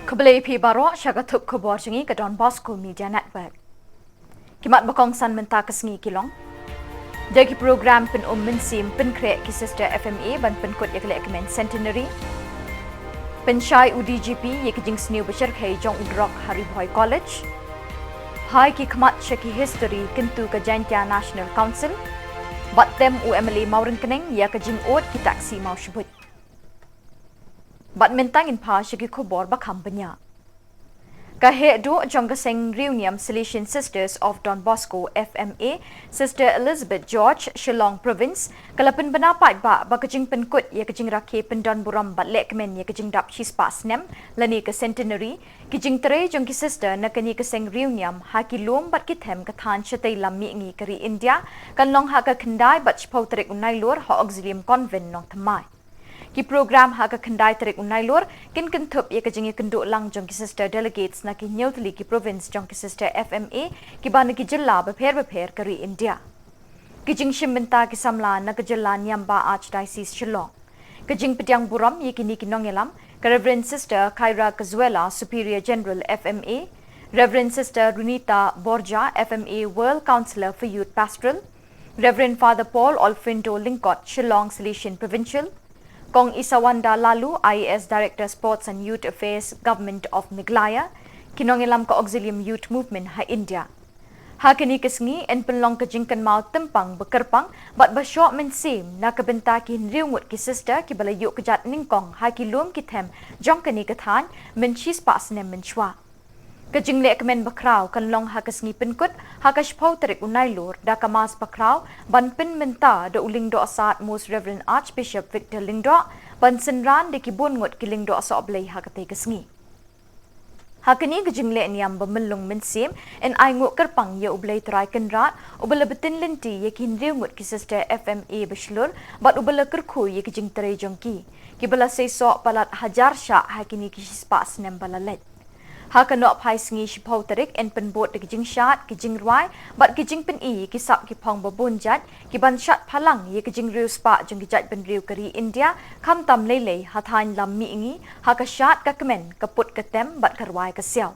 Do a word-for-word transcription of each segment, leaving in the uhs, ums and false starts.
Khublei phi baroh sha ka thup khubor jong ngi ka Don Bosco Media Network. Ki mat ba kongsan mynta ka sngi ki long: da ki program pyn-um mynsiem pynkhreh ki Sister F M A ban pynkut ïa ka lehkmen Centenary. Pynshai u D G P ïa ki jingsniew ba shyrkhei jong u drok ha Ri Bhoi College. Phai ki khmat sha ki history kyntu ka Jaintia National Council. Bad tem u M L A Mawryngkneng ïa ka jingud ki taxi Mawshbuit. Bad mynta ngin phai sha ki khubor ba kham bniah. Ka heh duh jong ka seng riewniam Salesian Sisters of Don Bosco F M A, Sister Elizabeth George, Shillong Province, ka la pynbna paidbah ba ka jingpynkut ïa ka jingrakhe pyndonburom bad lehkmen ïa ka jingdap shispah snem lane ka Centenary, ki jingtrei jong ki sister na kane ka seng riewniam ha ki lum bad ki them ka thaiñ shatei lam mihngi ka ri India, kan long ha ka khyndai bad shiphew tarik u Nailur ha Auxilium Convent, Nongthymmai. Ki program ha ka khyndai tarik u Nailur kin kynthup ïa ka jingïakynduh lang jong ki sister delegates na ki hynñiew tylli ki province jong ki Sister F M A kiba na ki jylla bapher bapher ka ri India. Ki jingshim bynta ki samla na ka jylla niam ba Archdiocese Shillong. Ka jingpdiang burom ïa kine ki nongïalam, ka Reverend Sister Khaira Kazuela, Superior General F M A, Reverend Sister Runita Borja, F M A World Councillor for Youth Pastoral, Reverend Father Paul Olfindo Lyngkot, Shillong Salesian Provincial, Kong Isawanda Laloo, I A S Director Sports and Youth Affairs, Government of Meghalaya, ki nongïalam ka Auxilium Youth Movement ha India. Ha kane ka sngi yn pynlong ka jingkynmaw tympang ba kyrpang bad ba shoh mynsiem na ka bynta ki hynriew ngut ki sister kiba la ïuh kjat nyngkong ha ki lum ki them jong kane ka thaiñ mynshispah snem mynshuwa. Ka jinglehkmen bakhraw kan long ha ka sngi pynkut ha ka shiphew tarik u Nailur da ka Mass bakhraw ban pynmynta da u Lyngdoh Sad Most Reverend Archbishop Victor Lyngdoh, ban synran da ki bun ngut ki Lyngdoh Sohblei ha katei ka sngi. Ha kane ka jinglehniam ba myllung mynsiem yn ainguh kyrpang ïa U Blei Trai Kynrad uba la btin lynti ïa ki hynriew ngut ki sister F M A ba shlur bad uba la kyrkhu ïa ki jingtrei jong ki, kiba la seisoh palat hajar shah ha kine ki shispah snem ba la leit. Ha ka nohphai sngi shiphew tarik yn pynbud da ki jingshad, ki jingrwai bad ki jingpyni ïa ki sap ki phong ba bun jait kiban shad phalang ïa ka jingriewspah jong ki jaitbynriew ka ri India, khamtam leilei ha thaiñ lam mihngi, ha ka shad ka kmen, ka put ka tem bad ka rwai ka siaw.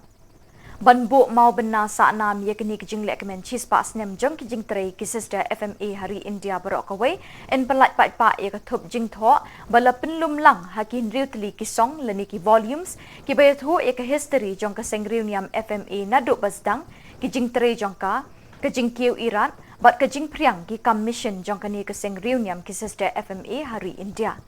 Ban buh mawbynna sahnam ïa kane ka jinglehkmen shispah snem jong ki jingtrei ki sister F M A ha ri India baroh kawei, yn pyllait paidbah ïa ka thup jingthoh ba la pynlum lang ha ki hynriew tylli ki song lane ki volumes kiba ïathuh ïa ka history jong ka seng riewniam F M A naduh ba sdang, ki jingtrei jong ka, ka jingkiew irat bad ka jingphriang ki kam mission jong kane ka seng riewniam ki sister F M A ha ri India.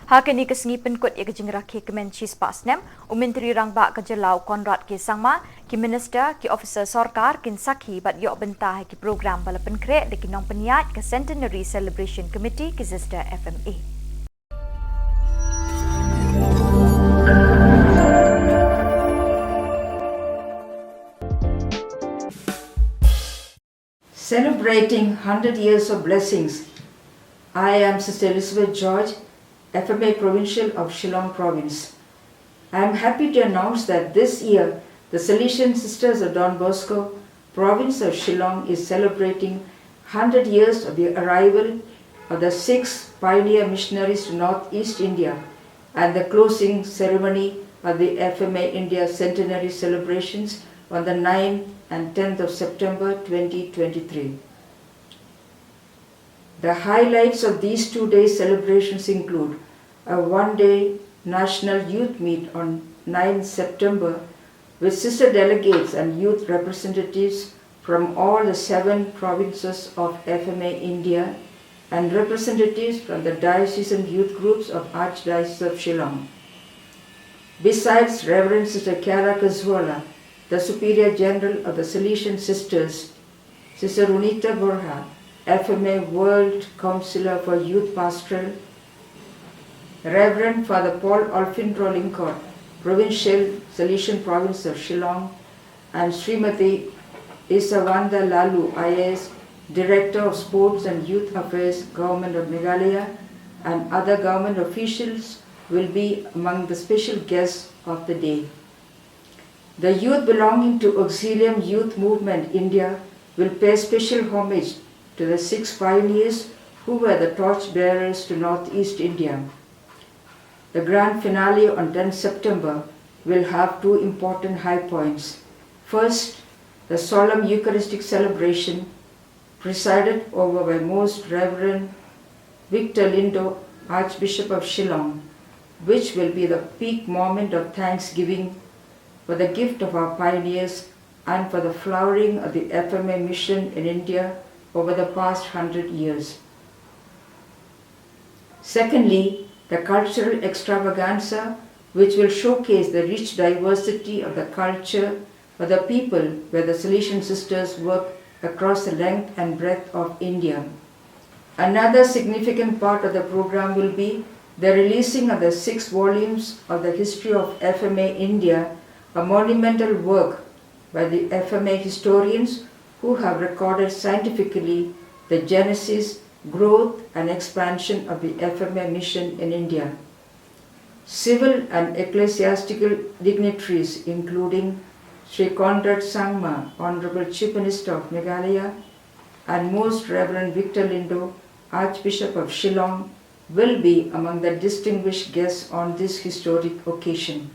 Ha kane ka sngi pynkut ïa ka jingrakhe kmen shispah snem, u Myntri Rangbah ka jylla u Conrad K Sangma, ki minister, ki officer sorkar kin sakhi bad ïoh bynta ha ki program ba la pynkhreh da ki nongpynïaid ka Centenary Celebration Committee ki sister F M A. Celebrating hundred years of blessings, I am Sister Elizabeth George, F M A Provincial of Shillong Province. I am happy to announce that this year the Salesian Sisters of Don Bosco, Province of Shillong, is celebrating hundred years of the arrival of the six pioneer missionaries to Northeast India and the closing ceremony of the F M A India Centenary celebrations on the ninth and tenth of September twenty twenty-three. The highlights of these two-day celebrations include a one-day National Youth Meet on ninth September with sister delegates and youth representatives from all the seven provinces of F M A India and representatives from the diocesan youth groups of Archdiocese of Shillong. Besides Reverend Sister Kiara Kazuala, the Superior General of the Salesian Sisters, Sister Runita Borja, F M A World Councillor for Youth Pastoral, Reverend Father Paul Olfindro Lyngkot, Provincial, Salesian Province of Shillong, and Srimati Isawanda Laloo, I A S, Director of Sports and Youth Affairs, Government of Meghalaya, and other government officials will be among the special guests of the day. The youth belonging to Auxilium Youth Movement India will pay special homage to the six pioneers who were the torch bearers to Northeast India. The grand finale on tenth September will have two important high points. First, the solemn Eucharistic celebration presided over by Most Reverend Victor Lindo, Archbishop of Shillong, which will be the peak moment of thanksgiving for the gift of our pioneers and for the flowering of the F M A mission in India over the past hundred years. Secondly, the cultural extravaganza, which will showcase the rich diversity of the culture of the people where the Salesian sisters work across the length and breadth of India. Another significant part of the program will be the releasing of the six volumes of the History of F M A India, a monumental work by the F M A historians who have recorded scientifically the genesis, growth, and expansion of the F M A mission in India. Civil and ecclesiastical dignitaries, including Sri Conrad Sangma, Honorable Chief Minister of Meghalaya, and Most Reverend Victor Lindo, Archbishop of Shillong, will be among the distinguished guests on this historic occasion.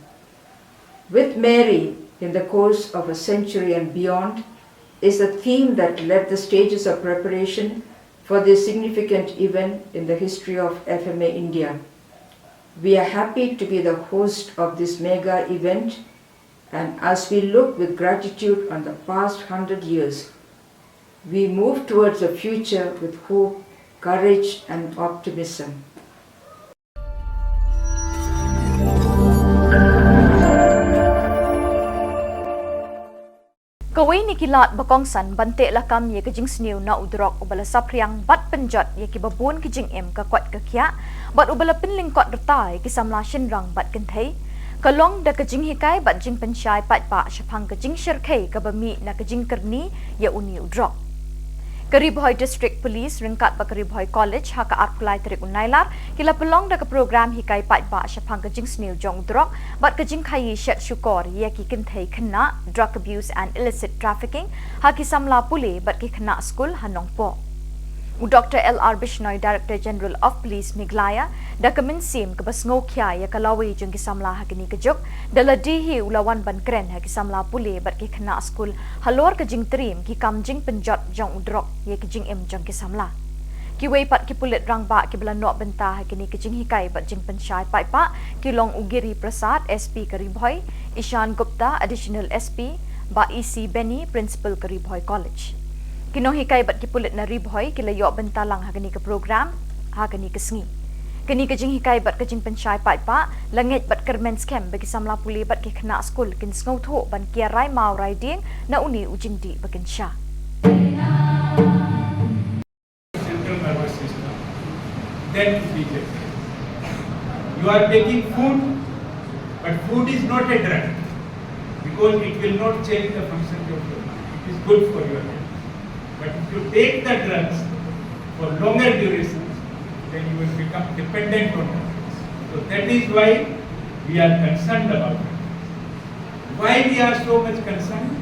With Mary in the course of a century and beyond is a theme that led the stages of preparation for this significant event in the history of F M A India. We are happy to be the host of this mega event, and as we look with gratitude on the past hundred years, we move towards a future with hope, courage, and optimism. Kawei na ki lad ba kongsan ban teh lakam ïa ka jingsniew na u drok uba la saphriang bad pynjot ïa kiba bun ki jingim ka koit ka khiah bad uba la pynlyngkot rta ïa ki samla shynrang bad kynthei, ka long da ka jinghikai bad jingpynshai paidbah shaphang ka jingshyrkhei kaba mih na ka jingkyrni ïa une u drok. Ka Ri Bhoi District Police ryngkat bad ka Ri Bhoi College ha ka arphew lai tarik u Nailar ki la pynlong da ka program hikai paidbah shaphang ka jingsniew jong u drok bad ka jingkhaii shet shukor ïa ki kynthei khynnah, drug abuse and illicit trafficking, ha ki samla pule bad ki khynnah skul ha Nongpoh. U Doctor L R Bishnoi, Director General of Police Meghalaya, da ka mynsiem kaba sngewkhia ïa ka lawei jong ki samla ha kane ka juk, da lade hi u la wan ban kren ha ki samla pule bad ki khynnah skul halor ka jingtriem ki kam jingpynjot jong u drok ïa ki jingim jong ki samla. Kiwei pat ki pulit rangbah kiba la noh bynta ha kine ki jinghikai bad jingpynshai paidbah ki long u Giri Prasad, S P ka Ri Bhoi, Ishan Gupta, Additional S P, Bah E C Benny, Principal ka Ri Bhoi College. Ki nonghikai bad ki pulit na Ri Bhoi ki la ïoh bynta lang ha kane ka program ha kane ka sngi. Kane ka jinghikai bad ka jingpynshai paidbah la ngeit bad kyrmen skhem ba ki samla pule bad ki khynnah skul kin sngewthuh ban kiar rai maw rai dieng na une u jingdih ba kin sha. Central nervous system, then it is a drug. You are taking food, but food is not a drug because it will not change the function of your body. It is good for your health. But if you take the drugs for longer durations, then you will become dependent on the drugs. So that is why we are concerned about it. Why we are so much concerned?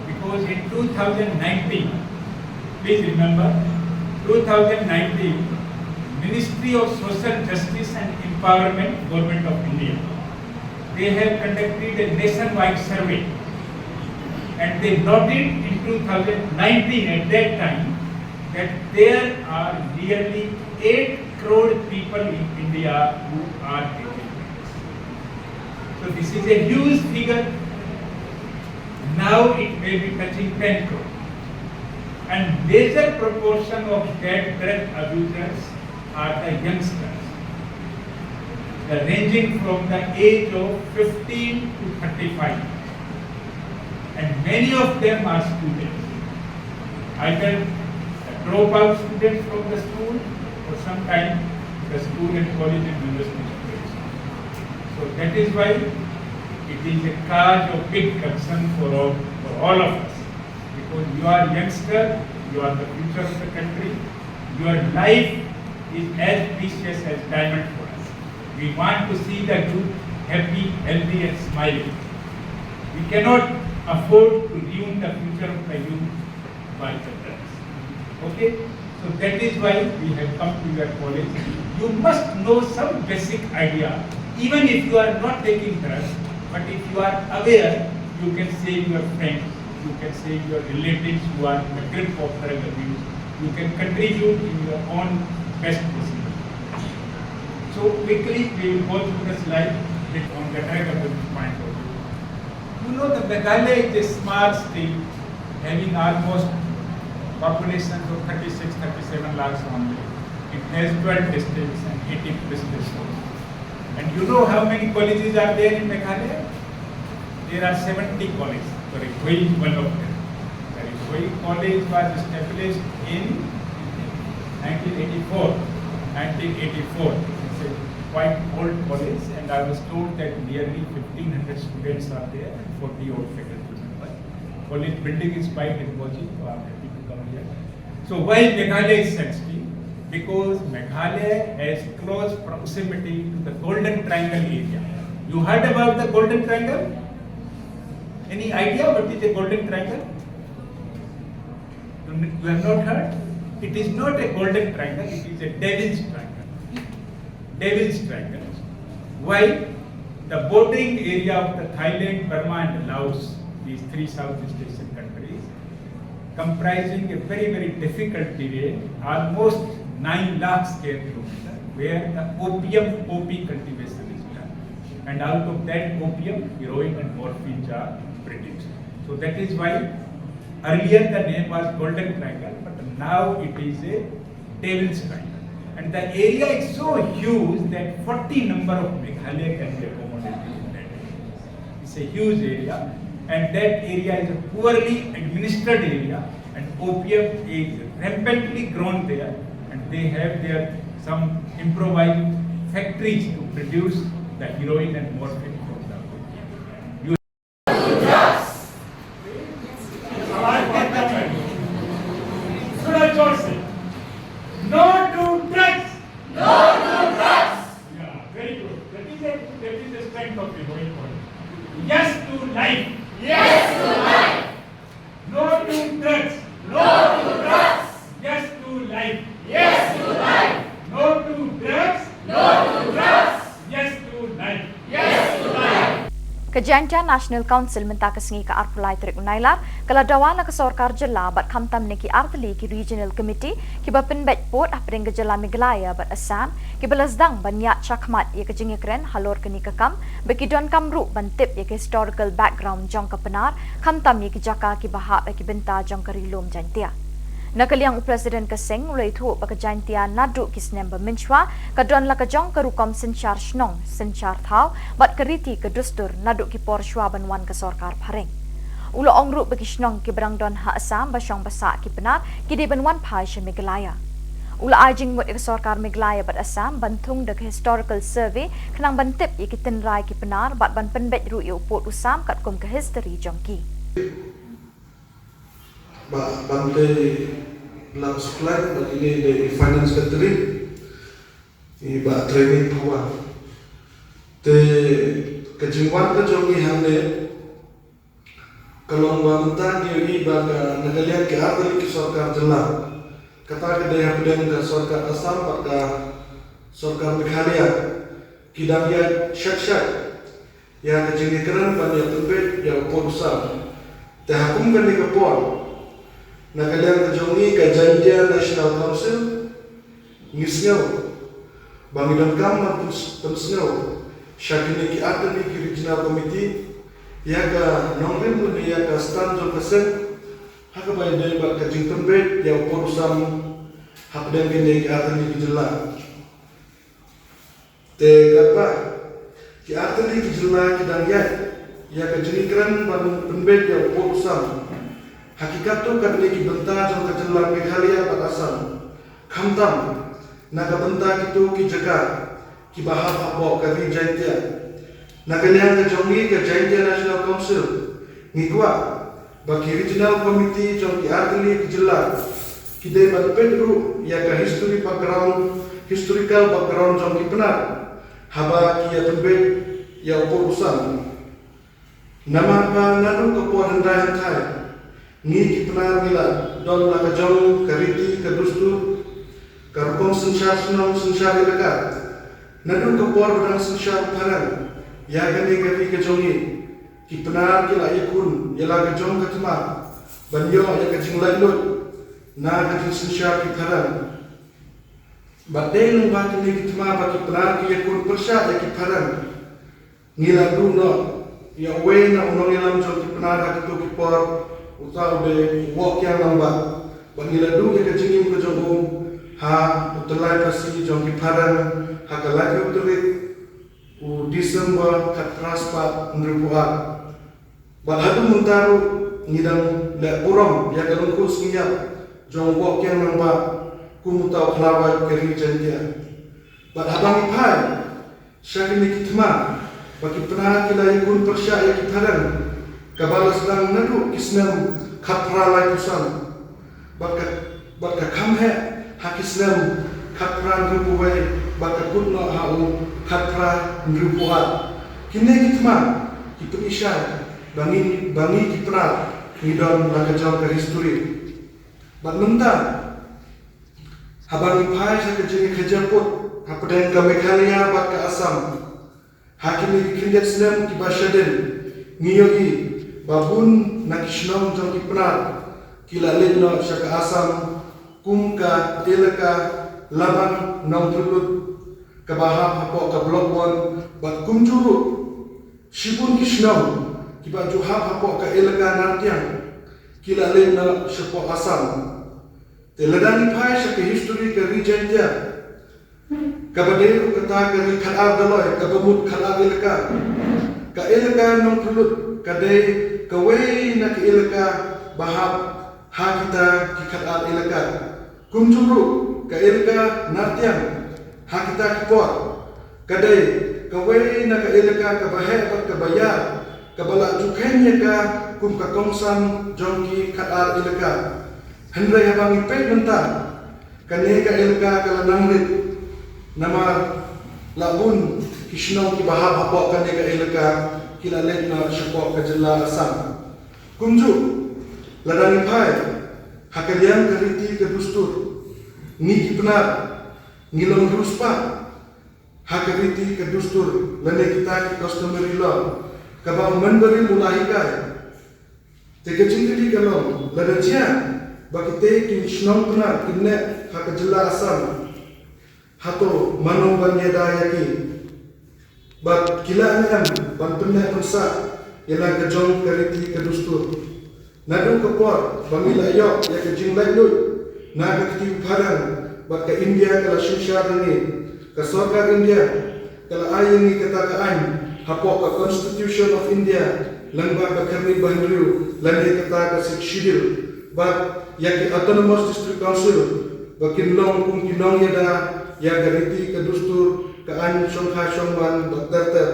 Because in two thousand nineteen, please remember, two thousand nineteen, Ministry of Social Justice and Empowerment, Government of India, they have conducted a nationwide survey, and they noted in two thousand nineteen, at that time, that there are nearly eight crore people in India who are taking drugs. So this is a huge figure. Now it may be touching ten crore. And major proportion of that drug abusers are the youngsters, the ranging from the age of fifteen to thirty-five. And many of them are students, either the dropout students from the school or sometimes the school and college and university students. So that is why it is a cause of big concern for all, for all of us. Because you are youngster, you are the future of the country, your life is as precious as diamond for us. We want to see the youth happy, healthy and smiling. We cannot afford to ruin the future of the youth by the drugs. Okay? So that is why we have come to your college. You must know some basic idea, even if you are not taking drugs, But if you are aware, you can save your friends, you can save your relatives who are in the grip of drug abuse, you can contribute in your own best possible. So quickly, we will go through the slide with on the drug abuse point of view. You know, the Meghalaya is a small state having almost population of thirty-six, thirty-seven lakhs only. It has twelve districts and eighty police stations. And you know how many colleges are there in Meghalaya? There are seventy colleges. Sorry, Rihoi is one of them. Sorry, Rihoi College was established in nineteen eighty-four, nineteen eighty-four. It's a quite old college, and I was told that nearly fifteen hundred students are there and forty odd faculty members. College building is quite imposing, so I'm happy to come here. So why Meghalaya is sensitive? Because Meghalaya has close proximity to the Golden Triangle area. You heard about the Golden Triangle? Any idea what is a Golden Triangle? You n- you have not heard? It is not a Golden Triangle, it is a Devil's Triangle. Devil's Triangle. Why? The bordering area of the Thailand, Burma, and Laos, these three Southeast Asian countries, comprising a very, very difficult terrain, almost nine lakh square kilometer, where the opium poppy cultivation is done. And out of that opium, heroin and morphine are produced. So that is why earlier the name was Golden Triangle, but now it is a Devil's Triangle. And the area is so huge that forty number of Meghalaya can be accommodated in that area. It's a huge area, and that area is a poorly administered area, and opium is rampantly grown there, and they have there some improvised factories to produce the heroin and morphine from the opium. You Should I call them? No to drugs! No to drugs! Yeah, very good. That is the, that is the strength of the Rohit Boy. Yes to life! Yes to life! No to drugs! No to drugs! Yes to life! Yes to life! No to drugs! No to drugs! Yes to life! Ka Jaintia National Council mynta ka sngi ka arphew lai tarik u Nailar ka la dawa na ka sorkar jylla bad khamtam na ki artylli ki regional committee kiba pynbeit pud hapdeng ka jylla Meghalaya bad Assam kiba la sdang ban ïaid shakhmat ïa ka jingïakren halor kane ka kam ba ki donkam ruh ban tip ïa ka historical background jong ka Pnar khamtam ïa ki jaka kiba hap ha ki bynta jong ka Ri Lum Jaintia. Na ka liang u President ka seng u la ïathuh ba ka Jaintia naduh ki snem ba mynshwa ka don la ka jong ka rukom synshar shnong, synshar thaw bad ka riti ka dustur naduh ki por shwa ban wan ka sorkar phareng. U la ong ruh ba ki shnong kiba dang don ha Assam ba shong ba sah ki Pnar ki dei ban wan phai sha Meghalaya. U la ai jingmut ïa ka sorkar Meghalaya bad Assam ban thung da ka historical survey khnang ban tip ïa ki tynrai ki Pnar bad ban pynbeit ruh ïa u pud u sam katkum ka history jong ki. Bah Bantei Lamsuklai, bad ine i dei i Finance Secretary, i Bah Training Phawa. Te ka jingwan ka jong ngi hangne ka long ba mynta ngi ïohi ba ka na ka liang ki artylli ki sorkar jylla, kata ka dei hapdeng ka sorkar Assam bad ka sorkar Meghalaya, ki dang ïaid shat shat ïa ka jingïakren ban ïa pynbeit ïa u pud u sam. Te ha kum kane ka por, na ka liang ka jong ngi ka Jaintia National Council, ngi sngew ba ngi donkam ban pyn- pynsngew sha kine ki artylli ki regional committee ïa ka nongrim lane ïa ka stand jong ka seng ha kaba ïadei bad ka jingpynbeit ïa u pud u sam hapdeng kine ki artylli ki jylla. Te katba ki artylli ki jylla ki dang ïaid ïa ka jingïakren ban pynbeit ïa u pud u sam ha ki katto katne ki bynta jong ka jylla Meghalaya bad Assam, khamtam na ka bynta kito ki jaka kiba hap hapoh ka ri Jaintia, na ka liang ka jong ngi ka Jaintia National Council ngi kwah ba ki regional committee jong ki artylli ki jylla ki dei ban peit ruh ïa ka history background, historical background jong ki Pnar haba ki ïa pynbeit ïa u pud u sam. Namar ba naduh ka por hyndai hynthai ngi ki Pnar ngi la don la ka jong ka riti ka dustur, ka rukom synshar shnong synshar elaka. Naduh ka por ba dang synshar phareng Ïa kane ka ri ka jong ngi, ki Pnar ki la ïakhun ïa la ka jong ka thma ban ïoh ïa ka jinglaitluid na ka jingsynshar ki phareng. Bad dei lyngba kine ki thma ba ki Pnar ki ïakhun pyrshah ïa ki phareng, ngi la duh noh ïa uwei na u nongïalam jong ki Pnar ha kito ki por, uta u dei u Woh Kiang Nangbah. Bad ngi la duh ïa ka jingim ka jong u ha u tyllai phasi jong ki phareng ha ka laiphew tarik u December khatphra spah hynriewphew ar. Bad haduh mynta ruh ngi dang leh burom ïa ka lyngkhuh sngi ïap jong u Woh Kiang Nangbah kum uta u khlawait ka ri Jaintia. Bad haba ngi phai sha kine ki thma ba ki Pnar ki la ïakhun pyrshah ïa ki phareng, kaba la sdang naduh ki snem khatphra laiphew san. Bad ka, bad ka kham heh ha ki snem khatphra hynriewphew wei, bad ka kut noh ha u khatphra hynriewphew ar. Kine ki thma ki pyni shai ba ngi, ba ngi ki Pnar ngi don la ka jong ka history. Bad mynta haba ngi phai sha ka jingïakajia pud hapdeng ka Meghalaya bad ka Assam, ha kine ki khyndiat snem kiba shadien, ngi ïohi ba bun na ki shnong jong ki Pnar ki la leit noh sha ka Assam, kum ka elaka Labang Nongpyrlut kaba hap hapoh ka Block One, bad kumjuh ruh shibun ki shnong kiba ju hap hapoh ka elaka Nartiang ki la leit noh shapoh Assam. Te lada ngi phai sha ka history ka ri Jaintia, kaba dei ruh kata ka ri khatar daloi kaba mut khatar elaka, ka elaka Nongpyrlut ka dei kawei na ka elaka ba hap ha kita ki khatar elaka. Kumjuh ruh ka elaka Nartiang ha kita ki por ka dei kawei na ka elaka kaba heh bad kaba ïar, kaba la ju kheiñ ïa ka kum ka kongsan jong ki khatar elaka. Hynrei haba ngi peit mynta, kane ka elaka ka la nang rit, namar la bun ki shnong kiba hap hapoh kane ka elaka ki la leit noh shapoh ka jylla Assam. Kumjuh, lada ngi phai ha ka liang ka riti ka dustur, ngi ki Pnar ngi long riewspah ha ka riti ka dustur lane kita ki customary law kaba u Member u la hikai. Te ka jingkylli ka long, lada jia ba kitei ki shnong Pnar kin neh ha ka jylla Assam, hato mano ban ïada ïa ki? Bad ki lah ne em ban pynneh pynsah ïa la ka jong ka riti ka dustur? Naduh ka por ba ngi la ïoh ïa ka jinglaitluid na ka kti u phareng bad ka India ka la synshar ïa ngi, ka sorkar India ka la ai ïa ngi kata ka aiñ hapoh ka Constitution of India lyngba ka khyrnit ba hynriew lane kata ka Sixth Schedule, bad ïa ki Autonomous District Council ba kin long kum ki nongïada ïa ka riti ka dustur, ka aiñ shongkha shongman bad ter ter.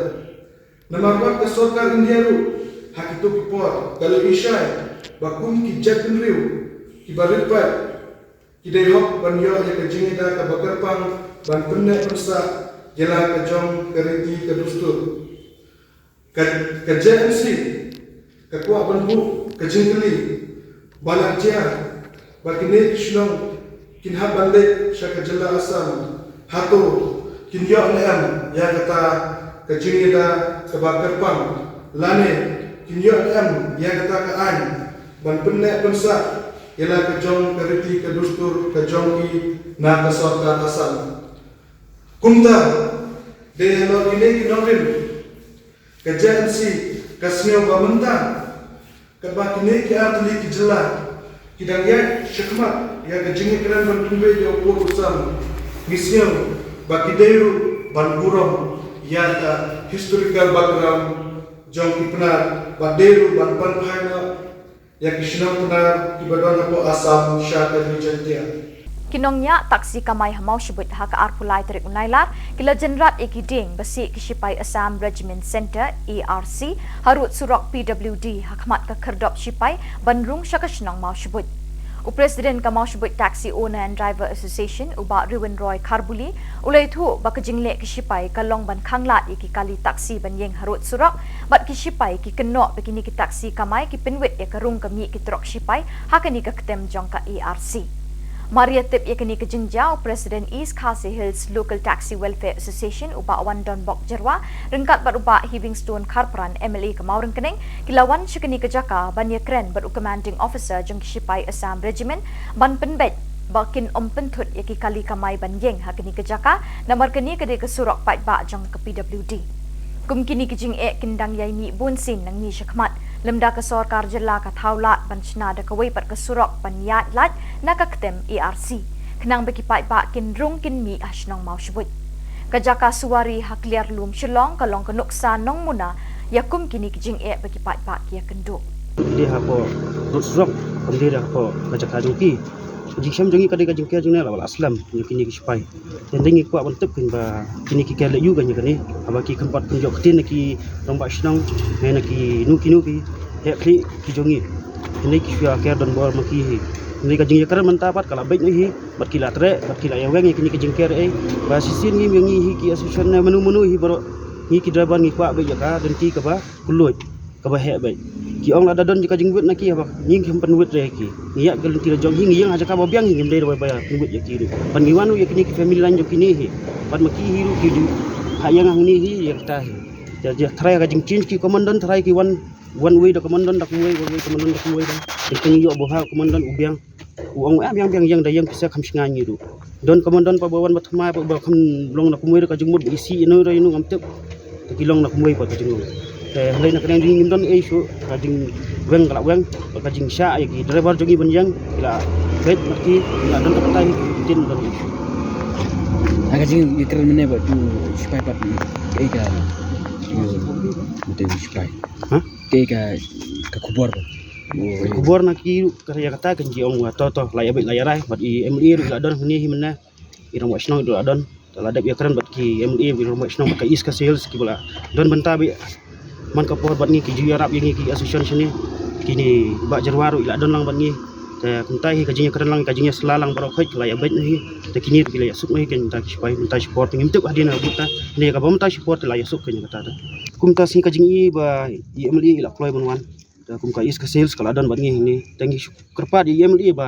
Namar wat ka sorkar India ruh ha kito ki por ka la ïohi shai ba kum ki jaitbynriew kiba rit paid, ki dei hok ban ïoh ïa ka jingïada kaba kyrpang ban pynneh pynsah ïa la ka jong ka riti ka dustur. Ka, ka J N C ka kwah ban buh ka jingkylli ba lada jia ba kine ki shnong kin hap ban leit sha ka jylla Assam, hato kin ïoh ne em ïa kata ka jingïada kaba kyrpang, lane kin ïoh ne em ïa kata ka aiñ ban pynneh pynsah ïa la ka jong ka riti ka dustur ka jong ki na ka sorkar Assam? Kumta, dei halor kine ki nongrim, ka J N C ka sngew ba mynta, katba kine ki artylli ki jylla ki dang ïaid shakhmat ïa ka jingïakren ban pynbeit ïa u pud u sam, ngi sngew ba ki dei ruh ban burom ïa ka historical background jong ki Pnar, ba dei ruh ban pynphai noh ïa ki shnong Pnar kiba don hapoh Assam sha ka ri Jaintia. Ki nongñiah taxi kamai ha Mawshbuit ha ka arphew lai tarik u Nailar ki la jynrat ïa ki dieng ba sih ki shipai Assam Regiment Centre, A R C, harud surok P W D ha khmat ka khyrdop shipai ban rung sha ka shnong Mawshbuit. U President ka Mawshbuit Taxi Owner and Driver Association, u Bah Riwin Roy Kharbuli, u la ïathuh ba ka jingleh ki shipai ka long ban khanglad ïa ki kali taxi ban ïeng harud surok, bad ki shipai ki kynnoh ba kine ki taxi kamai ki pynwit ïa ka rung ka mih ki trok shipai ha kane ka ktem jong ka A R C. Mar ïa tip ïa kane ka jingjia, u President East Khasi Hills Local Taxi Welfare Association, u Bah Wandonbok Jyrwa, ryngkat bad u Bah Heavingstone Kharpran, M L A ka Mawryngkneng, ki la wan sha kane ka jaka ban ïakren bad u Commanding Officer jong ki shipai Assam Regiment ban pynbeit ba kin ym pynthut ïa ki kali kamai ban ïeng ha kane ka jaka, namar kane ka dei ka surok paidbah jong ka P W D. Kum kine ki jingeh kin dang ïai mih bunsien nangne shakhmat, lymda ka sorkar jylla ka thaw lad ban shna da kawei pat ka surok ban ïaid lait na ka ktem A R C, khnang ba ki paidbah kin rung kin mih ha shnong Mawshbuit. Ka jaka suwari ha Kliarlum Shillong ka long ka nuksa nongmuna ïa kum kine ki jingeh ba ki paidbah ki ïakynduh. Dei hapoh rud surok, kam dei hapoh ka jaka jong ki. Ka jingshem jong ngi ka dei ka jingker jong ngi la, la slem jong kine ki shipai. Te ngi kwah ban tip kein ba kine ki ker leh ïa kane, haba ki kynbat pynjot ktien na ki rangbah shnong, ne na kino kino ki heh khlieh ki jong ngi. Kine ki shu ïa ker donbor ma ki hi. Kine ka jingïakren mynta pat ka la beit noh hi, bad ki la treh, bad ki la ïa weng ïa kine ki jingker ei. Ba shisien ngi, ngi hi ki association ne mano mano hi baroh, ngi ki driver ngi kwah beit ïa ka lynti kaba kylluid, kaba heh beit. Ki ong lada don ka jingwit na ki, haba ngi kim pynwit re ki. Ngi ïaid ka lynti la jong hi, ngi ïeng ha jaka ba biang hi, ngim dei ba, ba pynwit ïa ki ruh. Ban ngi wan ruh ïa kine ki family line jong kine hi. Bad ma ki hi ruh ki ju ha ïeng hangne hi ïa kata hi. Ïa, ïa tharai ka jingchange ki commandant, tharai ki wan one way da commandant da kumwei, one way commandant da kumwei da. Ki ïoh ba ha commandant u biang. U ong, "Ah, biang, biang, ïeng da ïeng, pisa kham shngain ngi ruh." Don ka mon don pa ba wan ba thymmai pa ba kham long na kumwei ruh ka jingmut ba isi ino ruh ino ngam tip. Te ki long na kumwei pa ka jingmut. Te hynrei na ka liang jong ngi ngim don ei shuh ka jingweng ka la weng, ba ka jingshah ïa ki driver jong ngi ban ïeng ki la beit na ki, ki la don ka batai ki tin don ei shuh. Ha ka jingïakren mynne ba tu shipai pat, kaei ka, ïa, mynta shipai. Ha? Kaei ka, ka khubor ba. Ka khubor na ki ruh ka ïa kata kan ki ong, "Wa to to, la ïa beit la ïa rai." Bad i M L A ruh la don hangne hi mynne. I rangbah shnong ruh la don. Te la dep ïakren bad ki M L A, i rangbah shnong bad ka East Khasi Hills kiba la don bynta beit man ka por bad ngi, ki ju ïarap ïa ngi ki association shane. Kine Bah Jyrwa ruh i la don lang bad ngi. Te kumta hi ka jingïakren lang, ka jingïasla lang baroh khoit ka la ïa beit noh hi. Te kine ruh ki la ïasuk noh hi, kan mynta ki shipai, mynta shi por te ngim tip hadien ha bud ta. Hynrei kaba mynta shi por te la ïasuk kan ïa kata te. Kumta sngi ka jingi ba i M L A i la kloi ban wan. Te kum ka East Khasi Hills ka la don bad ngi hangne. Te ngi shu kyrpad ïa i M L A ba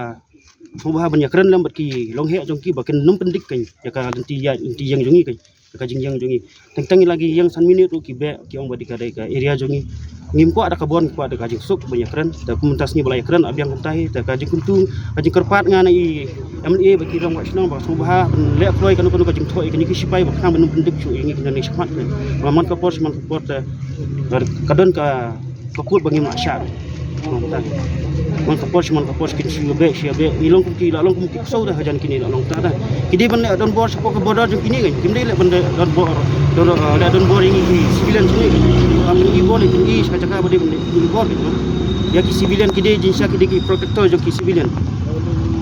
sngewbha ban ïakren lem bad ki longheh jong ki ba kin nym pyndik kan ïa ka lynti ïa, lynti ïeng jong ngi kan, ïa ka jingïeng jong ngi. Teng teng la ki ïeng san minit ruh ki beh, ki ong ba dei ka, dei ka area jong ngi. Ngim kwah da ka bor, ngi kwah da ka jingsuk ban ïakren. Te kum mynta sngi ba la ïakren, ah, biang kumta hi, te ka jingkyntu, ka jingkyrpad nga na i M L A bad ki rangbah shnong ba sngewbha ban leh kloi kano kano ka jingthoh ïa kine ki shipai ba khnang ban nym pyndik shuh ïa ngi kine shakhmat. Ba man ka por, man ka por te ka don ka ka kut ba ngim lah shah. Man ka por, man ka por kin shu beh, shu beh. I long kum ki, la long kum ki ksew da hajan kine la long ta da. Ki dei ban leh donbor shapoh ka border jong kine kan. Kim dei leh ban leh donbor, don, eh, leh donbor ïa ngi ki civilian jong ngi. Ba pyn-i bor leh pyn-i sha ka jaka ba dei ban leh pyn-i bor kan. Ïa ki civilian ki dei jingshisha ki dei ki protector jong ki civilian.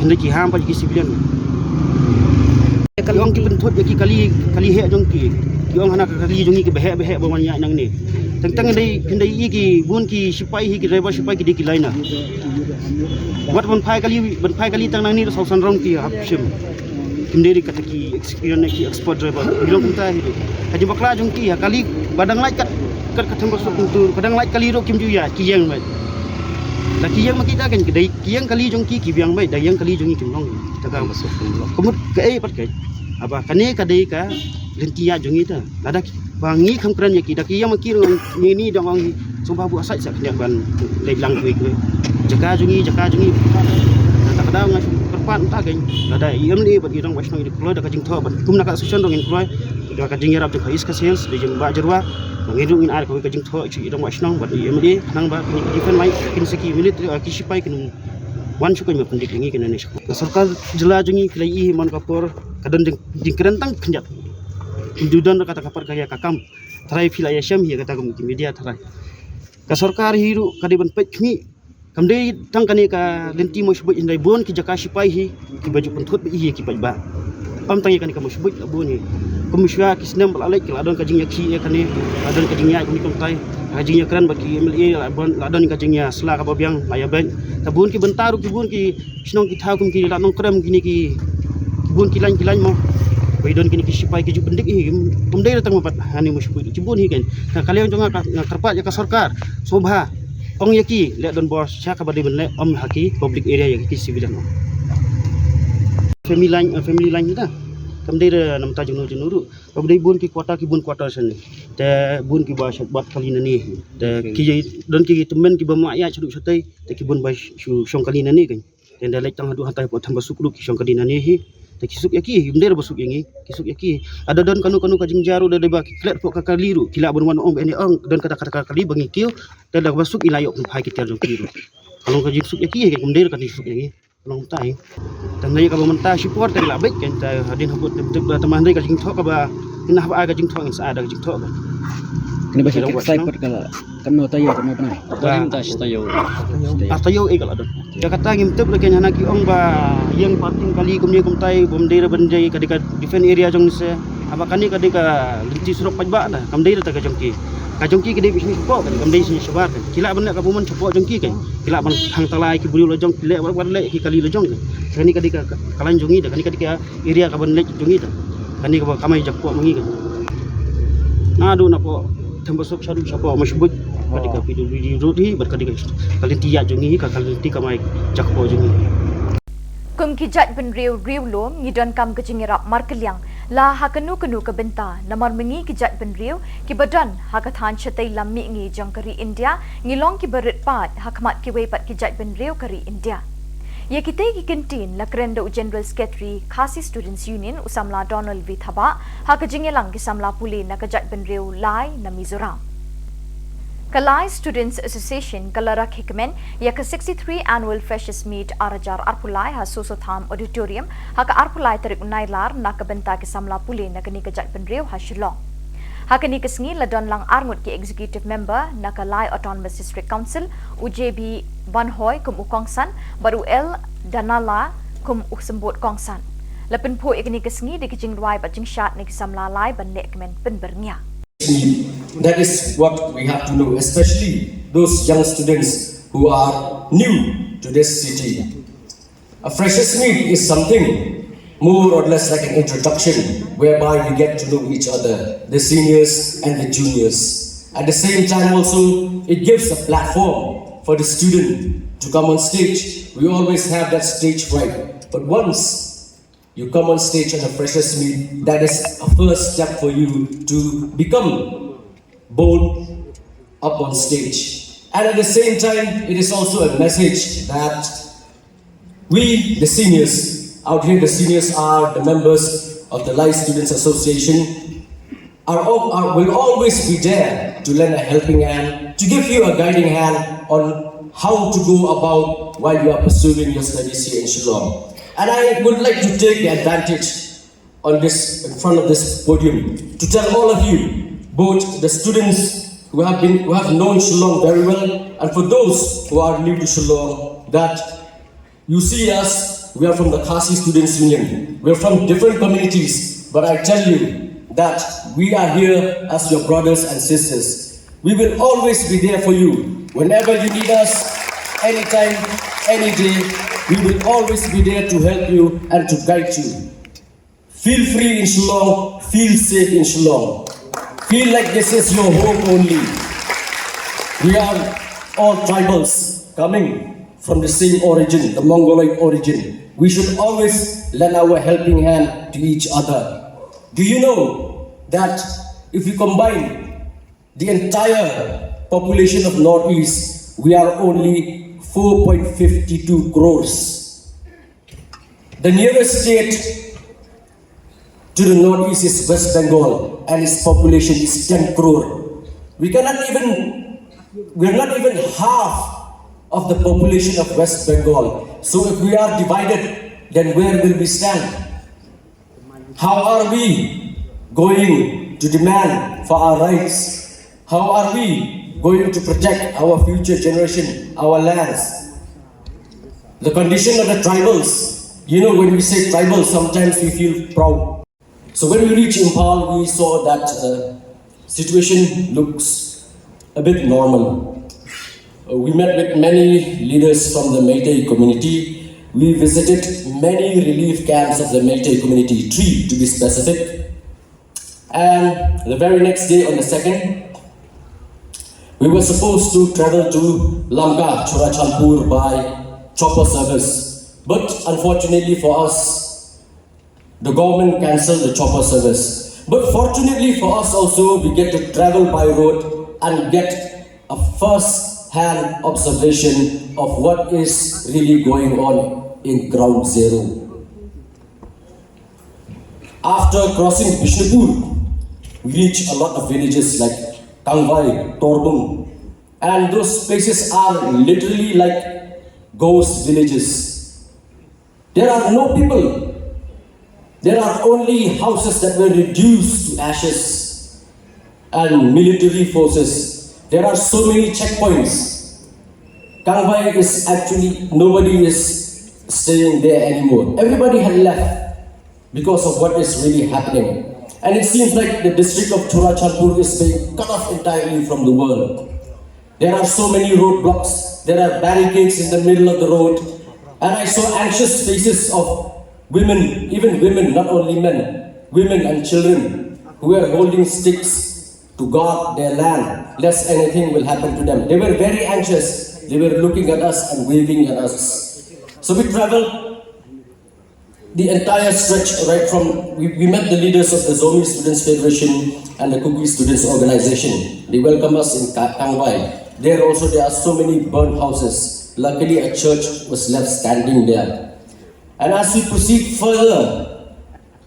Hynrei ki ham pat ki civilian. Ki ong ki pynthut ïa ki kali, kali heh jong ki. Ki ong hana ka kali jong ngi kiba heh ba heh ba wan ïaid nangne. Teng teng dei, kin dei ïa ki bun ki shipai hi, ki driver shipai ki dei ki liner. Wat ban phai kali, ban phai kali tang nangne da saw san rong ki hap shim. Kim dei kata ki experience ki expert driver. Ki long kumta hi. Ka jingbakla jong ki ha kali ba dang lait kat, kat ka thang ba suk tu, ka dang lait kali ruh kim ju ïaid, ki ïeng beit. Da ki ïeng ma kita kan, ki dei ki ïeng kali jong ki, ki biang beit, da ïeng kali jong ngi kim long. Te ka mut kaei pat ka, haba kane ka dei ka lynti ïaid jong ngi te. Lada ki, ba ngi kham kren ïa ki, da ki ïa ma ki ruh ngi ni dang ong hi, sngewbha buh aside sa khyndiat ban leit lang kiwei kiwei. Jaka jong ngi, jaka jong ngi. Te ka daw nga shu kyrpad mynta kan, lada i M L A bad i rangbah shnong i kloi da ka jingthoh bad kum na ka association ruh ngin kloi da ka jingïarap jong ka East Khasi Hills, da jong Bah Jyrwa, ba ngin ruh ngin ai kawei ka jingthoh sha i rangbah shnong bad i M L A khnang ba kin, kin wan, kin sa ki military, ah, ki shipai kin wan shuh kan ban pyndik ïa ngi kane ne shuh. Ka sorkar jylla jong ngi ki la ïohi man ka por ka don jing, jingkren tang khyndiat. Kin ju don kata ka pat ka ïa ka kam. Tharai phi la ïa shem hi kata ka media tharai. Ka sorkar hi ruh ka dei ban peit khmih. Kam dei tang kane ka lynti Mawshbuit, hynrei bun ki jaka shipai hi kiba ju pynthut beit hi ki paidbah. Ym tang ïa kane ka Mawshbuit la bun hi. Kum shuwa ki snem ba la leit ki la don ka jingïakhih ïa kane, la don ka jingïaid kumne kumtai. Ka jingïakren bad ki M L A la bun, la don ka jingïasla kaba biang, la ïa beit. Te bun ki bynta ruh ki bun ki shnong ki thaw kum ki Lad Nongkrem kine ki bun ki lain ki lain mo. Ba ïa don kine ki shipai ki ju pyndik hi, kum dei da tang ba pat hane Mawshbuit ki bun hi kan. Ka liang jong nga ka, nga kyrpad ïa ka sorkar sngewbha ong ïa ki leh donbor sha kaba dei ban leh, ym ha ki public area ïa ki civilian ym. Family line, eh, family line kita. Kam dei da namta jingno jingno ruh. Kam dei bun ki quarter ki bun quarter sini. Te bun ki ba shat bat kali nani. Te ki don ki temen ki ba ma ya shudu shatai. Te ki bun ba shu shong kali nani kan. Te da lek tang hadu hatai po tamba suk ruh ki shong kali nani hi. Te ki suk ya ki, ym dei ba suk ya ngi. Ki suk ya ki. Ada don kanu kanu ka jingjaru da dei ba ki klet po ka kali ruh. Ki la bun wan ong ba ni ong don kata kata kali ba ngi kiu. Te da ba suk ila yok phai ki ter jong ki ruh. Kalau ka jingsuk ya ki, kam dei ka jingsuk ya ki. Long tai. Tang ngai ka ba mynta shipor tang la bek kan ta hadin habut tep tep ba ta man dei ka jingthok ka ba. Kina haba ka jingthok sa da ka jingthok ka. Kini ba Kira shikit buat sai senang. Pot ka la. Kam no tayo kam no pnai. Ba. Tarim ta shi tayo. Ah tayo e ka la don. Ya kata ngim tep la kan hana ki ong ba yang parking kali kum ni kum tai bom dei ra ban dei ka dei ka defend area jong ni se. Haba kani ka dei ka lynti surok paj ba da kam dei ra ta ka jong ki. Ka jong ki ka dei bishni shipor kan kam dei shini shabar kan. Ki la ban le ka bumon shipor jong ki kan. Ki la ban hang talai ki briew la jong ki le wat wat le ki kali la jong kan. Kani ka dei ka ka lain jong ngi da kani ka dei ka area ka ban le jong ngi da. Kani ka ba kamai jakpo ma ngi kan. Na du na po themba sok shadu shapo ma shibut. Ka dei ka P W D road hi bad ka dei ka lynti ya jong ngi ka lynti kamai jakpo jong ngi. Kum ki jait bynriew riewlum ngi donkam ka jingïarap markylliang la ha kano kano ka bynta namar ma ngi ki jait bynriew kiba don ha ka thaiñ shatei lam mihngi jong ka ri India ngi long kiba rit paid ha khmat kiwei pat ki jait bynriew ka ri India. Ïa kitei ki kyntien la kren da u General Secretary Khasi Students Union u samla Donald V Thabah ha ka jingïalang ki samla pule na ka jait bynriew lai na Mizoram. Ka Lai Students Association ka la rakhe kmen ïa ka sixty-three Annual Freshers Meet ar hajar arphew lai ha Soso Tham Auditorium ha ka arphew lai tarik u Nailar na ka bynta ki samla pule na kane ka jait bynriew ha Shillong. Ha kane ka sngi la don lang arngut ki Executive Member na ka Lai Autonomous District Council, u J B Vanhoi kum u kongsan bad u L Danala kum u symbud kongsan. La pynphuh ïa kane ka sngi da ki jingrwai bad jingshad na ki samla lai ban leh kmen pynbyrngia. That is what we have to know, especially those young students who are new to this city. A freshers' meet is something more or less like an introduction whereby we get to know each other, the seniors and the juniors. At the same time also, it gives a platform for the student to come on stage. We always have that stage fright. But once you come on stage on a freshers meet, that is a first step for you to become bold up on stage. And at the same time, it is also a message that we, the seniors, out here, the seniors are the members of the Lai Students Association, are, al- are will always be there to lend a helping hand, to give you a guiding hand on how to go about while you are pursuing your studies here in Shillong. And I would like to take the advantage on this, in front of this podium, to tell all of you, both the students who have been, who have known Shillong very well, and for those who are new to Shillong, that you see us, we are from the Khasi Students Union. We are from different communities, but I tell you that we are here as your brothers and sisters. We will always be there for you. Whenever you need us, anytime, any day, we will always be there to help you and to guide you. Feel free in Shillong, feel safe in Shillong. Feel like this is your home only. We are all tribals coming from the same origin, the Mongoloid origin. We should always lend our helping hand to each other. Do you know that if we combine the entire population of Northeast, we are only four point five two crores. The nearest state to the Northeast is West Bengal, and its population is ten crore. We cannot even, we're not even half of the population of West Bengal. So if we are divided, then where will we stand? How are we going to demand for our rights? How are we going to protect our future generation, our lands? The condition of the tribals, you know, when we say tribals, sometimes we feel proud. So when we reached Imphal, we saw that the situation looks a bit normal. Uh, we met with many leaders from the Meitei community. We visited many relief camps of the Meitei community, three to be specific. And the very next day, on the second, we were supposed to travel to Lamka, Churachandpur by chopper service. But unfortunately for us, The government cancelled the chopper service. But fortunately for us also, we get to travel by road and get a first-hand observation of what is really going on in ground zero. After crossing Bishnupur, we reach a lot of villages like Kangvai, Torbung, and those places are literally like ghost villages. There are no people. There are only houses that were reduced to ashes and military forces. There are so many checkpoints. Kangvai is actually, nobody is staying there anymore. Everybody had left because of what is really happening. And it seems like the district of Churachandpur is being cut off entirely from the world. There are so many roadblocks. There are barricades in the middle of the road. And I saw anxious faces of women, even women, not only men, women and children who were holding sticks to guard their land, lest anything will happen to them. They were very anxious. They were looking at us and waving at us. So we traveled the entire stretch, right from, we, we met the leaders of the Zomi Students Federation and the Kuki Students Organization. They welcomed us in Ka-, Kangvai. There also, there are so many burnt houses. Luckily, a church was left standing there. And as we proceed further,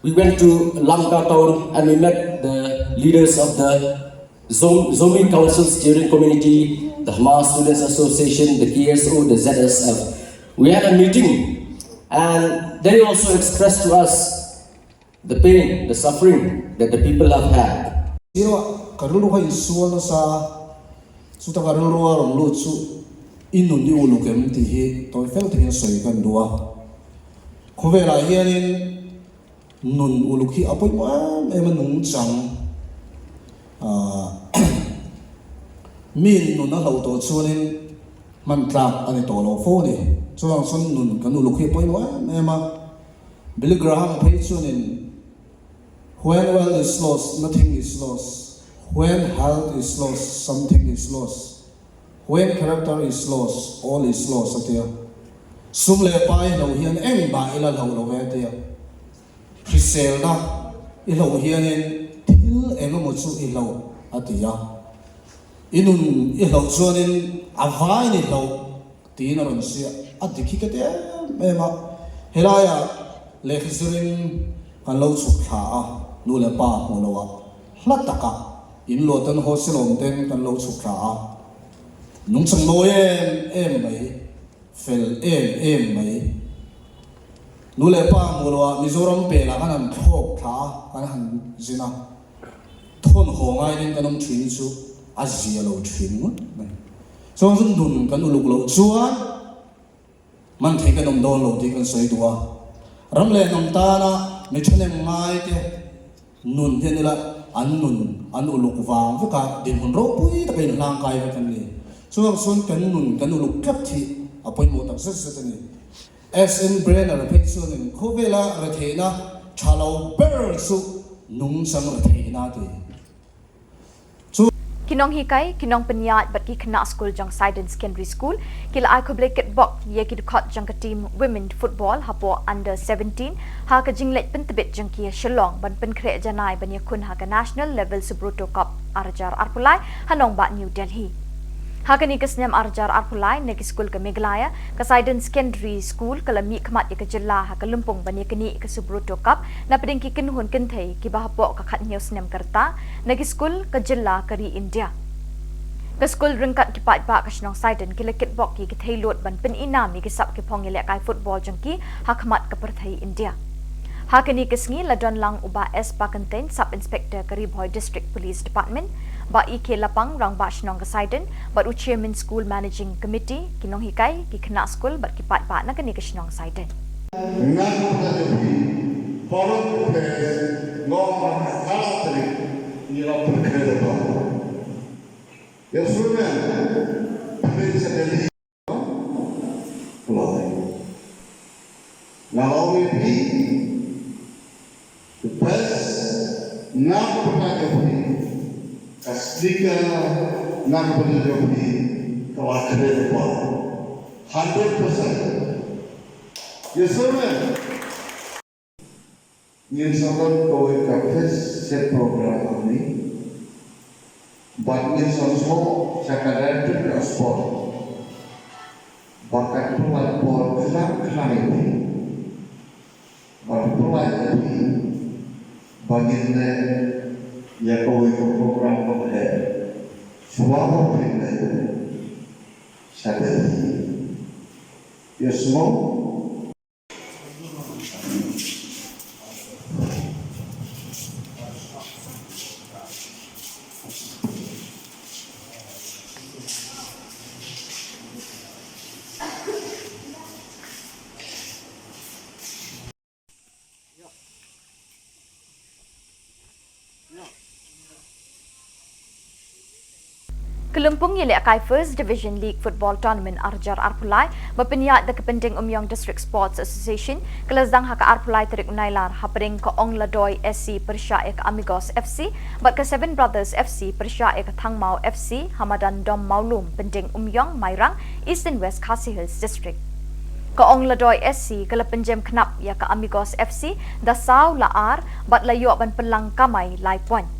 we went to Lamka town and we met the leaders of the Zo-, Zomi Council Steering Committee, the Hmar Students Association, the K S O, the Z S F. We had a meeting, and they also expressed to us the pain, the suffering that the people have had. Siro, ka rul ruh ha in sual sa, suta ka rul ruh rong lu chu, in nun di u lu kem ti hi, to fel te ken soi kan dua. Khuvela hian in, nun uluk hi a pawimawh em em a nungchang. Ah, mi'n nun a hlo tawh chuanin hman tlak a ni tawh lo fo ni. Chuan chuan nun kan uluk hi a pawimawh em em a. Billy Graham phei chuanin, "When wealth is lost, nothing is lost. When health is lost, something is lost. When character is lost, all is lost," a tia. Sum leh pai hlo hian engmah i la hlo lo ve tia. Hriselna i hlo hianin thil engemaw chu i hlo a tia. I nun i hlo chuanin a vai ni hlo tiin a rawn sia a dik hi ka ti em em a. Helaiah lehkha zirin kan lo chhuk thla a, nu leh pa hmuh loh a hla taka in luah tan hostel awm ten kan lo chhuk thla a. Nungchang mawi em em mai, fel em em mai. Nu leh pa hmuh loh a Mizoram pela kan han thlawk thla a, kan han zin a. Thawn haw ngai ding kan awm ṭhin chu a zia lo ṭhin ngut mai. Chuan chu nun kan uluk loh chuan man thei kan awm dawn lo tih kan sawi duh a. Ram leh hnam tana mi ṭhahnem ngai te nun hian ila an nun an uluk vang veka dinhmun ropui taka inhlang kai vek an ni. Chuan chuan kan nun kan uluk tlat hi a pawimawh tak zet zet a ni. S N Brenner phei chuanin khawvela retheihna ṭha lo ber chu nungchang retheihna ti. Ki nonghikai, ki nongpynïaid bad ki khynnah skul jong Saiden Secondary School ki la ai khublei kitbok ïa ki dkhot jong ka team women football hapoh under seventeen ha ka jingleit pyntbit jong ki ha Shillong ban pynkhreh janai ban ïakhun ha ka National Level Subroto Cup ar hajar arphew lai ha nongbah New Delhi. Ha kane ka snem ar hajar arphew lai na ki skul ka Meghalaya, ka Saiden Secondary School ka la mihkhmat ïa ka jylla ha ka lympung ban ïaknieh ïa ka Subroto Cup napdeng ki kynhun kynthei kiba hapoh ka khathynñiew snem ka rta na ki skul ka jylla ka ri India. Ka skul ryngkat ki paidbah ka shnong Saiden ki la kitbok ïa ki theilut ban pyni nam ïa ki sap ki phong ïalehkai football jong ki ha khmat ka pyrthei India. Ha kane ka sngi la don lang u Bah S Bakyntein, Sub Inspector ka Ri Bhoi District Police Department, Bah E K Lapang, Rangbah Shnong ka Saiden, bad u Chairman School Managing Committee, ki nonghikai, ki khynnah skul bad ki paidbah na kane ka shnong Saiden. Ngan pynah ïa phi, foreign affairs, ngong ha kala tarik, ngi la pynkhreh da ba. Ïa shuh men, phi sa Delhi. Nga ong ïa phi, the best, nga pynah ïa phi, ka sneaker, nga pynah ïa phi, ka la khreh pa. Hundred percent. Yes, sir, ma'am. Ngin sa don kawei ka fest set program hangne. Bad ngin sa sngewthuh sha ka director ka sport ba ka pynlait por khlaiñ khlaiñ ïa phi. Bad pynlait ïa phi ba ngin leh ïa kawei ka program kaba heh. Shuwa ba phi leit sha Delhi, ïa sngewthuh. Ka lympung ïalehkai First Division League Football Tournament arhajar arphew lai ba pynïaid da ka Pyndengumiong District Sports Association ka la sdang ha ka arphew lai tarik u Nailar hapdeng ka Ong Ladoi S C pyrshah ïa ka Amigos F C bad ka Seven Brothers F C pyrshah ïa ka Thangmaw F C ha madan Dom Mawlum, Pyndengumiong, Mairang, Eastern West Khasi Hills District. Ka Ong Ladoi S C ka la pynjem khnap ïa ka Amigos F C da saw la ar bad la ïoh ban pynlang kamai lai point.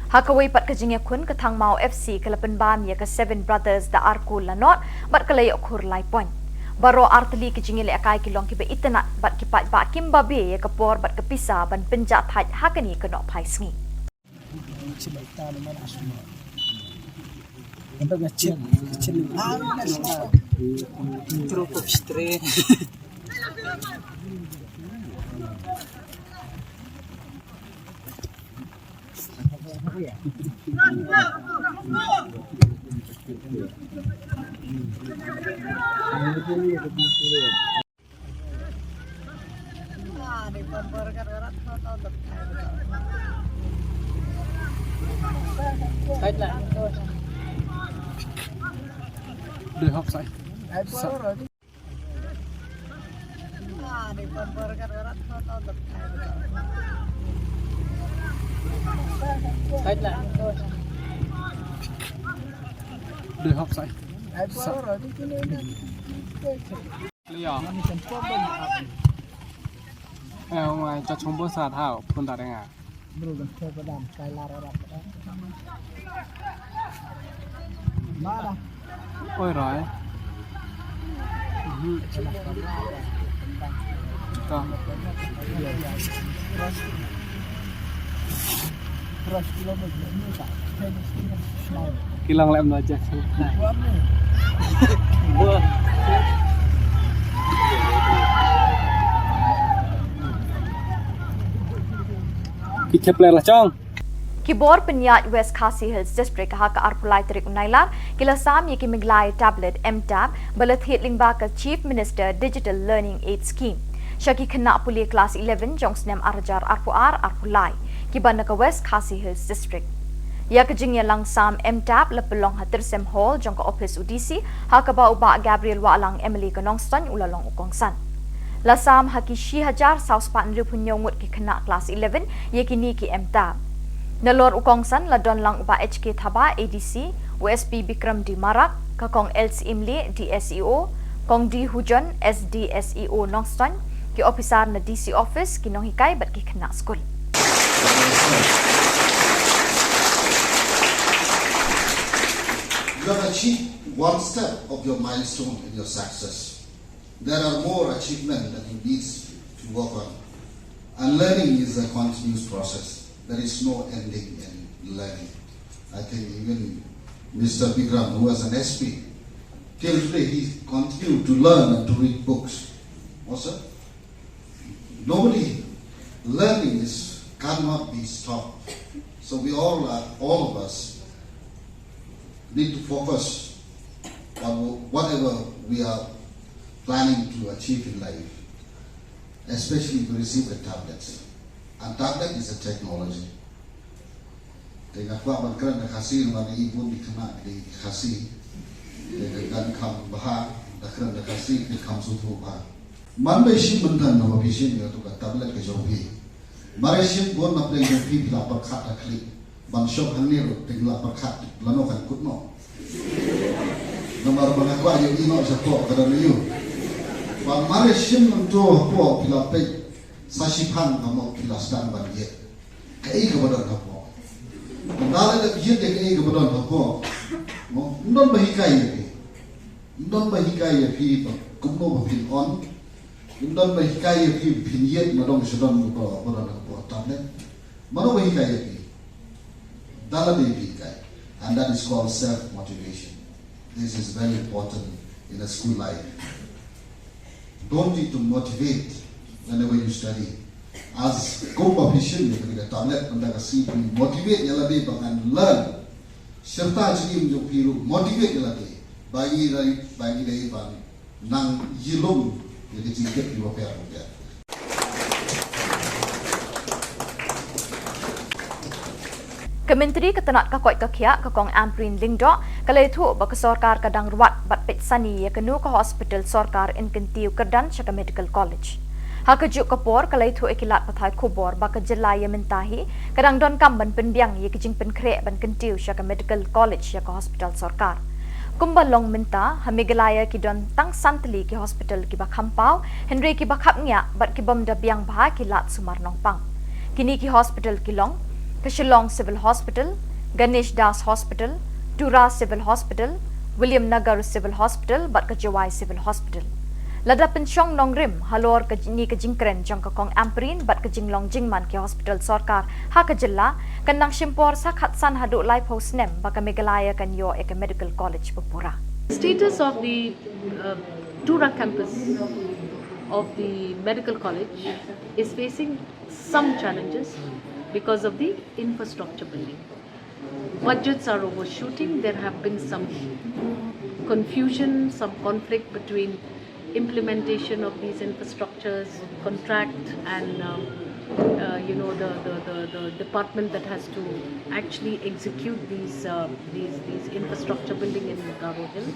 Ha kawei pat ka jingïakhun ka Thangmaw F C ka la pynbam ïa ka Seven Brothers da ar kol la nod bad ka la ïoh khur lai point. Baroh artylli ki jingïalehkai ki long kiba itynnad bad ki paidbah kim babe ïa ka por bad ka pisa ban pynjah thait ha kane ka nohphai sngi. Lia. Eh, ong ai, cha chong bo sa thau, phun ta denga. Oi, rai. Mhm. Ka. Ki long lem no aja. Ki chep ler la chong. Ki bor pynïaid West Khasi Hills District ha ka arphew lai tarik u Nailar ki la sam ïa ki Meghalaya tablet M tab ba la thied lyngba ka Chief Minister Digital Learning Aid Scheme sha ki khynnah pule klas eleven jong snem arhajar arphew ar arphew lai kiba na ka West Khasi Hills District. Ïa ka jingïalang sam M tab la pynlong ha Tyrsem Hall jong ka ophis u D C ha kaba u Bah Gabriel Wahlang, M L A ka Nongstoiñ, u la long u kongsan. La sam ha ki shi hajar saw spah hynriewphew hynñiew ngut ki khynnah klas eleven ïa kine ki M tab. Nalor u kongsan la don lang u Bah H K Thabah, A D C, u S P Bikram D Marak, ka Kong L C Imlieh, D S E O, Kong D Hujon, S D S E O Nongstoiñ, ki ophisar na D C office, ki nonghikai bad ki khynnah skul. You have achieved one step of your milestone in your success. There are more achievements that you need to work on. And learning is a continuous process. There is no ending in learning. I think even Mister Bikram, who was an S P, till today he continued to learn and to read books. Also, normally, learning is, cannot be stopped. So we all are, all of us need to focus on whatever we are planning to achieve in life, especially if we receive the tablets. And tablet is a technology. Te nga kwah ban kren da Khasi namar i bun i khynnah i Khasi. Te ka kan kham bha da kren da Khasi, ka kham sngewthuh bha. Man ba i shim mynta na ba phi shim ïa ka tablet ka jong phi. Mar i shim bun na pdeng jong phi, phi la pyrkhat da khlieh. Ban shong hangne ruh phi la pyrkhat lano kan kut noh. Namar ba nga kwah ïohi noh shapoh ka don aïu. Ba mar i shim nangto hapoh phi la peit. Sa shipang ka mo ki la sdang ban ïeit kaei kaba don hapoh. Nda la dep ïeit ïa kaei kaba don hapoh, mo, ym don ba hikai ïa phi. Ym don ba hikai ïa phi ba kumno ba phin on. Ym don ba hikai ïa phi ba phin ïeit nadong shadong ba, ba don hapoh tablet. Mano ba hikai ïa phi? Da lade phi hikai. And that is called self motivation. This is very important in a school life. Don't need to motivate whenever you study. As kumba phi shim ïa ka tablet, mynta ka sngi phi motivate ïa lade ba ngan learn. Shirta jingim jong phi ruh, motivate ïa lade. Ba ngi rai, ba ngi dei ban nang ïalum ïa ka jingtip bapher bapher. Ka Myntri ka tnat ka koit ka khiah ka Kong Ampareen Lyngdoh ka la ïathuh ba ka sorkar ka dang rwat bad peit sani ïa kano ka hospital sorkar yn kyntiew kyrdan sha ka medical college. Ha kajuh ka por ka la ïathuh ïa ki lad pathai khubor ba ka jylla ïa mynta hi ka dang donkam ban pynbiang ïa ka jingpynkhreh ban kyntiew sha ka medical college ïa ka hospital sorkar. Kumba long mynta, ha Meghalaya ki don tang san tylli ki hospital kiba kham paw, hynrei kiba khapngiah bad kibym da biang bha ki lad sumar nongpang. Kine ki hospital ki long, ka Shillong Civil Hospital, Ganesh Das Hospital, Tura Civil Hospital, Williamnagar Civil Hospital bad ka Jowai Civil Hospital. Lada pynshong nongrim halor kane ka jingkren jong ka Kong Ampareen bad ka jinglong jingman ki hospital sorkar ha ka jylla, kan nang shim por sa khatsan haduh laiphew snem ba ka Meghalaya kan ïoh ïa ka medical college ba pura. Status of the uh, Tura campus of the medical college is facing some challenges because of the infrastructure building. Budgets are overshooting. There have been some confusion, some conflict between implementation of these infrastructures, contract, and um, uh, you know the, the, the, the department that has to actually execute these uh, these these infrastructure building in Garo Hills.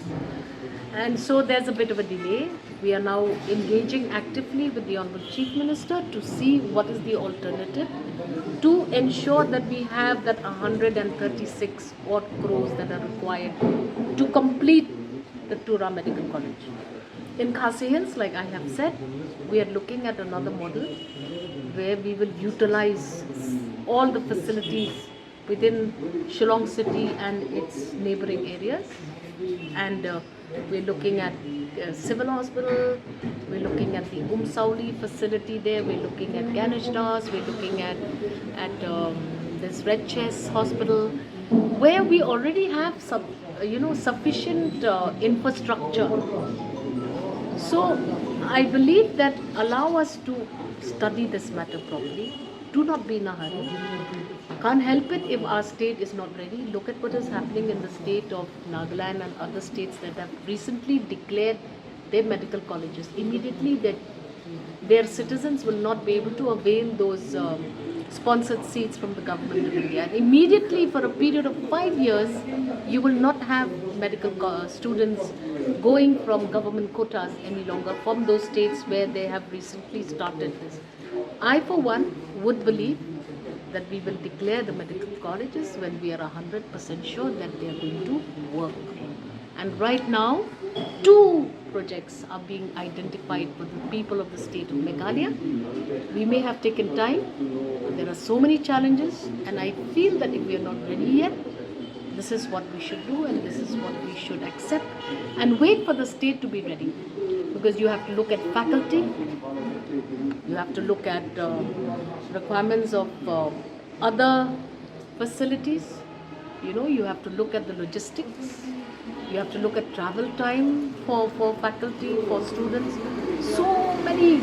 And so there's a bit of a delay. We are now engaging actively with the Honorable Chief Minister to see what is the alternative to ensure that we have that one hundred and thirty-six odd crores that are required to complete the Tura Medical College. In Khasi Hills, like I have said, we are looking at another model where we will utilize all the facilities within Shillong city and its neighboring areas. And uh, we're looking at uh, Civil Hospital, we're looking at the Umsauli facility there, we're looking at Ganesh Das, we're looking at, at um, this Red Chest Hospital, where we already have some, uh, you know, sufficient uh, infrastructure. So I believe that allow us to study this matter properly. Do not be in a hurry. Can't help it if our state is not ready. Look at what is happening in the state of Nagaland and other states that have recently declared their medical colleges. Immediately, their, their citizens will not be able to avail those um, sponsored seats from the government of India. And immediately, for a period of five years, you will not have medical students going from government quotas any longer from those states where they have recently started this. I, for one, would believe that we will declare the medical colleges when we are one hundred percent sure that they are going to work. And right now, two projects are being identified for the people of the state of Meghalaya. We may have taken time. There are so many challenges, and I feel that if we are not ready yet, this is what we should do, and this is what we should accept and wait for the state to be ready. Because you have to look at faculty, you have to look at uh, requirements of uh, other facilities, you know, you have to look at the logistics, you have to look at travel time for, for faculty, for students. So many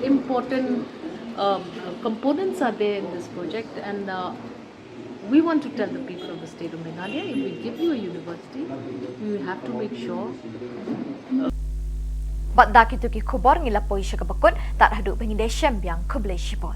important uh, components are there in this project, and uh, we want to tell the people of the state of Meghalaya, if we give you a university, you have to make sure Bad da kitu ki khubor ngi la poi sha kaba kut, tad haduh ba ngin da shem biang, khublei shibun.